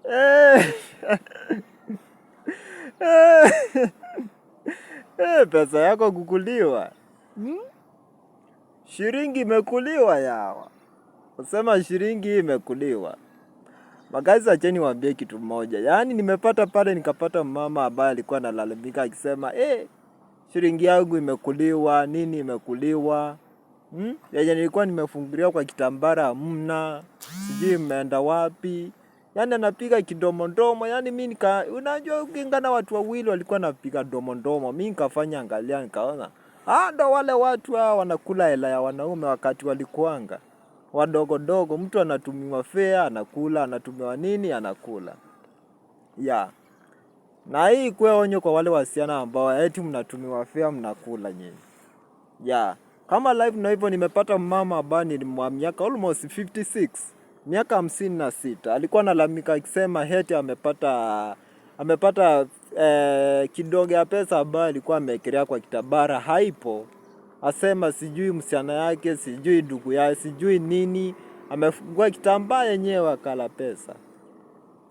Eh. Eh. Eh, pesa yako kukuliwa, Shilingi imekuliwa yawa. Usema shilingi imekuliwa. Maguys, acheni waambie kitu moja. Yaani nimepata pale nikapata mama ambaye alikuwa analalamika akisema, "Shilingi yangu imekuliwa, nini imekuliwa? Yenye nilikuwa nimefunguliwa kwa kitambara hamna, sijui imeenda wapi." Yaani anapiga kidomodomo, yaani mimi nika unajua ukingana watu wawili walikuwa napiga domodomo, mimi nikafanya angalia nikaona, ah, ndo wale watu hao wanakula hela ya wanaume wakati walikuanga wadogo dogo, mtu anatumiwa fare anakula, anatumiwa nini anakula. Yeah. Na hii ikuwe onyo kwa wale wasichana ambao eti mnatumiwa fare mnakula nyinyi. Yeah. Kama live na hivyo nimepata mama ambaye ni wa miaka almost 56, miaka 56. Alikuwa analalamika akisema eti amepata kidogo ya pesa ambayo alikuwa amewekelea kwa kitabara haipo. Asema sijui msichana yake, sijui ndugu yake, sijui nini, amefungua kitambaa yenyewe akala pesa.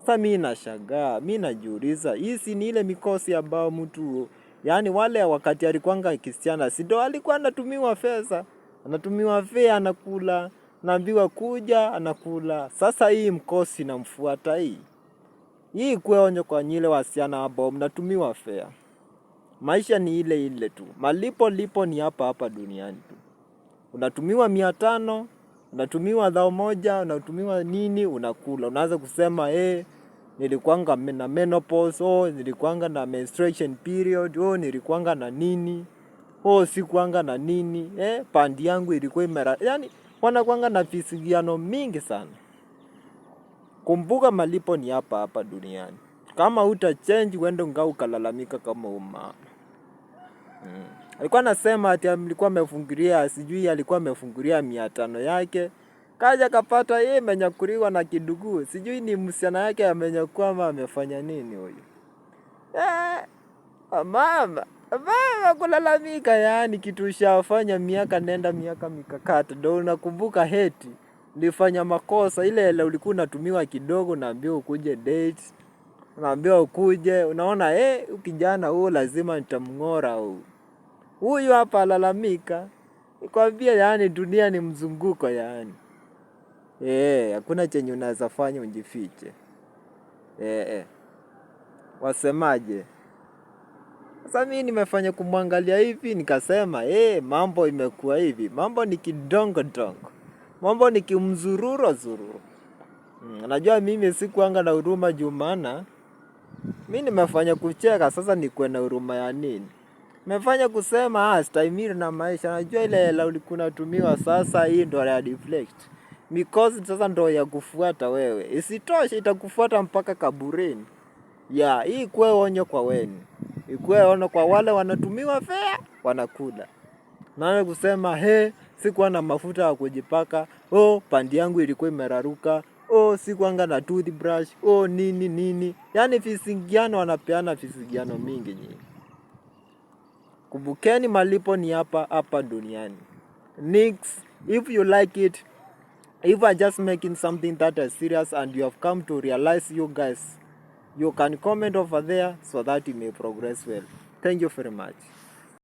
Sasa mi nashangaa, mi najiuliza, hii si ni ile mikosi ambao mtu, yaani wale wakati alikuwanga kisichana, si ndo alikuwa anatumiwa pesa, anatumiwa fare anakula, naambiwa kuja anakula. Sasa hii mkosi inamfuata hii. Hii ikuwe onyo kwa nyile wasichana ambao mnatumiwa fare. Maisha ni ile ile tu, malipo lipo ni hapa hapa duniani tu. Unatumiwa 500, unatumiwa 1000, unatumiwa nini, unakula. Unaanza kusema nilikuanga na menopause, oh, nilikuanga na menstruation period, oh, nilikuanga na nini, oh, sikuanga na nini, pandi yangu ilikuwa imera. Yani wanakuanga na visigiano mingi sana. Kumbuka malipo ni hapa hapa duniani. Kama uta change uende ngau ukalalamika kama umama. Alikuwa anasema ati alikuwa amefungulia, sijui alikuwa amefungulia 500 yake. Kaja kapata yeye imenyakuliwa na kiduguu. Sijui ni msichana yake amenyakua ama amefanya nini huyu. Eh, mama, mama kulalamika yaani kitu ushafanya miaka nenda miaka mikakati. Ndio unakumbuka eti nilifanya makosa ile hela ulikuwa unatumiwa kidogo, naambiwa ukuje date. Unaambiwa ukuje, unaona kijana huyu lazima nitamng'ora huyu. Huyu hapa alalamika. Nikwambia yaani dunia ni mzunguko yaani. Eh, hakuna chenye unaweza fanya ujifiche. Eh. Wasemaje? Sasa mimi nimefanya kumwangalia hivi nikasema, mambo imekuwa hivi. Mambo ni kidongo dongo. Mambo ni kimzururo zururo. Najua mimi sikuanga na huruma juu maana mimi nimefanya kucheka, sasa nikuwe na huruma ya nini? Nimefanya kusema stahimili na maisha. Najua ile hela ulikuwa unatumiwa sasa hii ndo ya deflect. Mikosi sasa ndo ya kufuata wewe. Isitoshe itakufuata mpaka kaburini. Ya, hii ikuwe onyo kwa weni. Ikuwe onyo kwa wale wanatumiwa fare, wanakula. Naanza kusema he, sikuwa na mafuta ya kujipaka. Oh, pandi yangu ilikuwa imeraruka. Oh, sikuanga na toothbrush. Oh, nini nini. Yaani visingiano wanapeana visingiano mingi nyingi. Kumbukeni malipo ni hapa hapa duniani. Nix, if you like it, if I just making something that is serious and you have come to realize, you guys, you can comment over there so that you may progress well. Thank you very much.